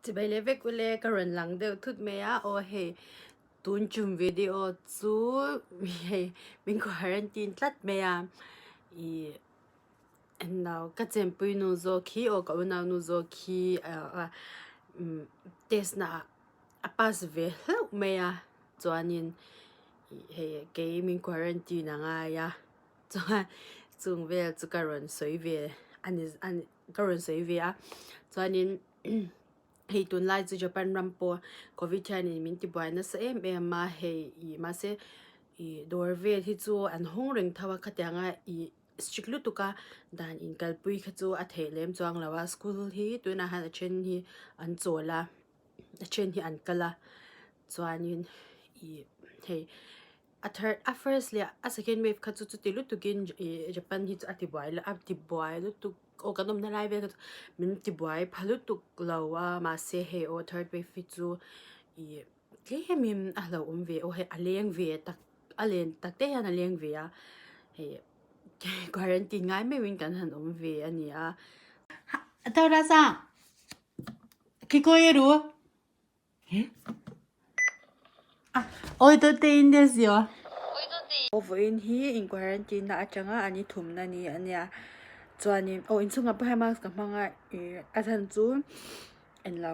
Chibai leh vek ule ka rawn lang deuh thut mai a aw hei tun tum video chu hei min quarantine tlat mai a ih englo ka chenpui nu zawk hi aw ka unau nu zawk hi umm test na ah a pass ve hlauh mai a chuanin ih hei kei min quarantine a ngai a chuan chung vel chu ka rawn sawi ve a ni a ni. Ka rawn sawi ve a, chuanin hei tunlai chu Japan ram pawh covid hianin min tibuai nasa em em a, hei ih mahse ih dawr vel hi chu an hawng reng tho a, khatianga ih strict lutuk a dan inkalpui kha chu a theih lem chuang lo a, school hi tunah hian a then hi an chawl a, a then hi an kal a, chuanin ih hei. A third a first leh a second wave kha chu chuti lutukin ih Japan hi chu a tibuai lo a tibuai lutuk aw kan awmna lai vel kha chu min tibuai pha lutuk lo a mahse hei aw third wave hi chu ih tlemin a hlauhawm ve aw hei a leng ve tak a len tak te hian a leng ve a hei quarantine ngai meuhin kan han awm ve a ni a. Tawrasa kikoeru? Oitote in desu yo. Aw vawiin hi in quarantine na atanga an i thumna ni a nia chuanin aw inchhungah pawh hian mask ka hmang a ih a chhan chu englo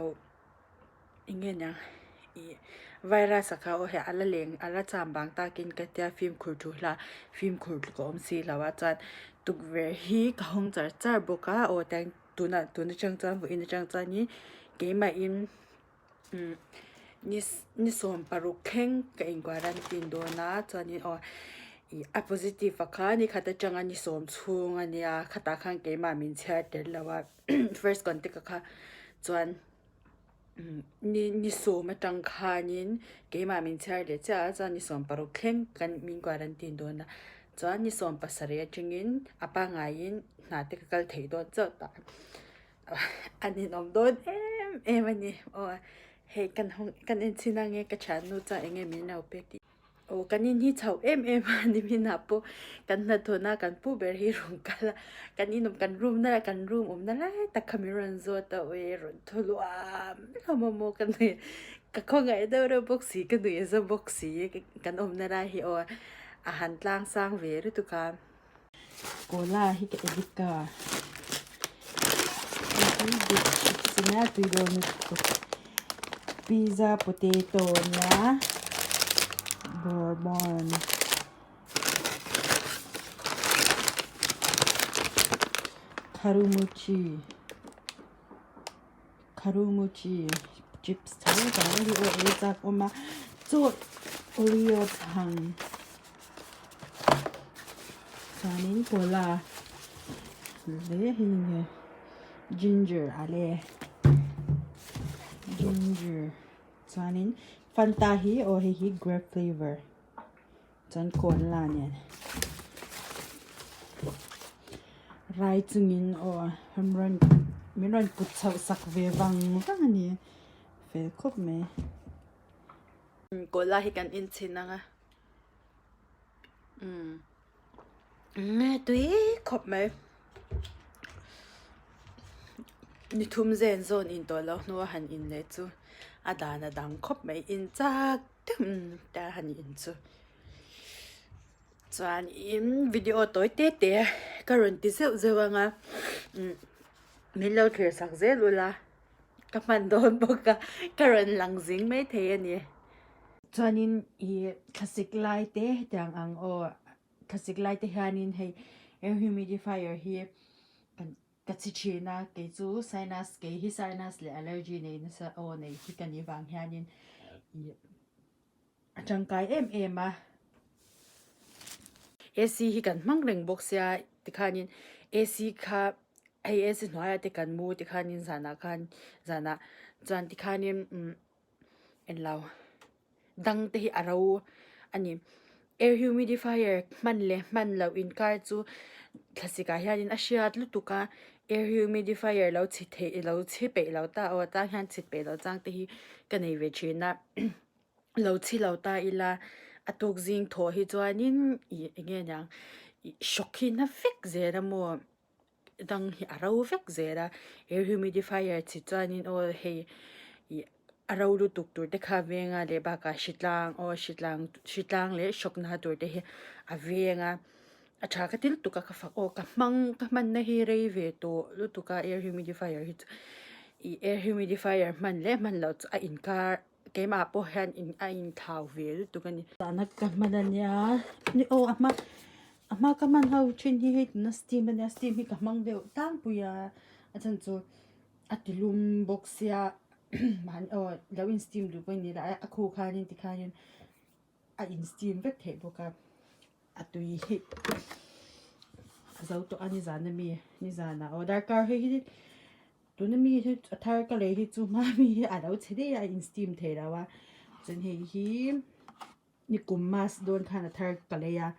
eng nge niang ih virus a kha aw hei a la leng a la cham vang takin ka tia fimkhur thu hla fimkhur tluk a awm si lo a chuan tukverh hi ka hawng char char bawk a aw tiang tunah tun atang chuan vawiin atang chuanin keimahin. Ni ni 16 thleng ka in quarantine dawn a chuanin aw ih a positive a kha ni khat atanga ni sawm chhung a nia khatah khan keimah min chhiar tel lo a first contact a kha chuan ni ni sawm atang khanin keimah min chhiar leh chiah a chuan ni 16 thleng kan min quarantine dawn a chuan ni 17 atangin a pangaiin hna te ka kal thei dawn chauh tah. An inawm dawn em em a ni. Aw hei kan hawng kan en chhin ang e ka thiannu chuan eng nge min lo pek tih. Aw kan in hi chho em em a ni minah pawh kan hnathawhna kan pu ber hi rawn kal a kan inawm kan room na kan room awmna lai tak kha min rawn zawt a awi rawn thaw luam luam a maw ka nui ka khawngaih deuh reuh bawk si ka nuih za bawk si kan awmna lai hi aw a han tlang sang ve lutuk a. Cola hi ka edit ka nia tui dawn lutuk pizza potato ania bourbon kharumuchi kharumuchi chips tho tho hi aw ei chak awm a chaw oreo chhang chuanin cola leh hei nge ginger ale ginger chuanin fanta hi aw hei hi grape flavour chuan cola nen rai chungin aw an rawn min rawn kut chhoh sak ve vang vang a ni fel khawp mai. Cola hi kan en chhin ang a umm tui khawp mai ni thum zen zawn in tawh loh hnua han in leh chu a dan a dang khawp mai in chak deuh ta han in chu chuan in video tawi te te ka rawn ti zeuh zeuh ang a umm min lo thlir sak zel ula. Ka hman dawn bawk a, ka rawn lang zing mai thei a ni. Chuanin ih thlasik lai te hetiang ang aw thlasik lai te hianin hei air humidifier hi kan ka chhi thin a kei chu sinus kei hi sinus leh allergy nei nasa aw nei hi ka nih vang hianin ih a tangkai em em a. AC hi kan hmang reng bawk sia tikhanin AC kha hei AC hnuaiah te kan mu tikhanin zanah khan zanah chuan tikhanin umm englo dang te hi a ro a ni air humidifier hman leh hman loh inkar chu thlasik ah hianin a hriat lutuk a air humidifier lo chhi theih lo chhi peih lo ta aw tang hian chhit peih loh chang te hi ka nei ve thin a. Lo chhi lo ta ila a tuk zing thawh hi chuanin ih eng nge niang ih hrawk hi na vek zel a maw dang hi a ro vek zel a air humidifier chhi chuanin aw hei. Ih a ro lutuk tur te kha a veng a leh bakah hritlang aw hritlang hritlang leh hrawkna tur te hi a veng a a tha ka ti lutuk a ka fak aw ka hmang ka hmanna hi rei ve tawh lutuk a air humidifier hi chu ih air humidifier hman leh hman loh chu a inkar keimah pawh hian in a inthau ve lutuk a ni. Zahna ka hman a nia ni aw a hma a hma ka hman ho thin hi hei tuna steam a nia steam hi ka hmang deuh tlangpui a a chhan chu. A ti lum bawk sia mahni aw lo in steam duh pawh ni la a khu khanin tikhanin a in steam vek theih bawk a a tui hi a zo tawh a nizan ami nizanah aw darkar hei hi tuna mi hi a thar ka lei hi chu hma mi hi a lo chhe daih a a in steam thei lo a chuan hei hi nikum mask dawn khan a thar ka lei a.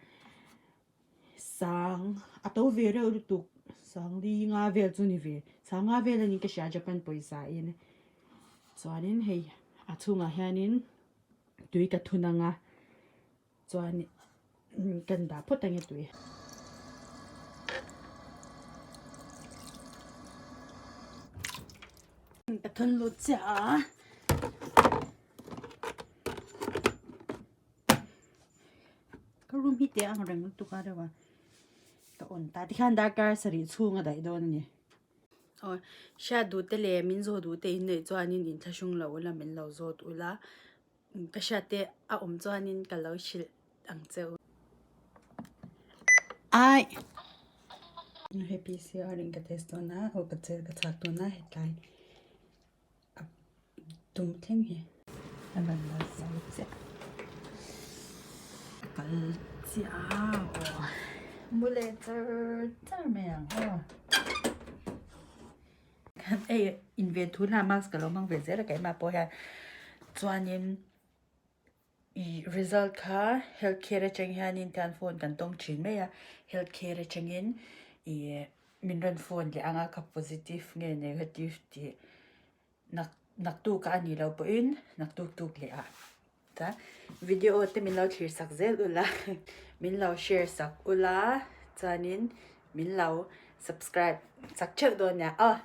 Sang a to ve reuh lutuk sang li nga vel chu ni ve sang nga vel anih ka hria Japan pawisa in chuanin hei a chhungah hianin tui ka thun ang a chuan kan dah phawt ang e tui. Ka thun lut chiah a. Ka room hi teh ang reng lutuk a deuh a ka on ta tikhan darkar sarih chhung a daih dawn a ni. Aw hriat duh te leh min zawh duh te in neih chuanin in thlahrung lo ula min lo zawt ula ka hriat te a awm chuanin ka lo hrilh ang che u. Ai hei PCR in ka test dawn a aw ka chel ka chhak dawn a hetlai a dum thleng hi a rawn la zo chiah a kal chiah a aw mu leh char char mai ang aw hei inven thu hna mask ka lo hmang ve zel a keimah pawh hian chuanin ih result kha health care atang hianin tian phone kan tawng thin mai a health care atangin ih min rawn phone leh ang a ka positive nge negative tih nak naktuk a nih loh pawhin naktuk tuk leh ah chuan video te min lo thlir sak zel ula min lo share sak ula chuanin min lo subscribe sak theuh dawn nia aw.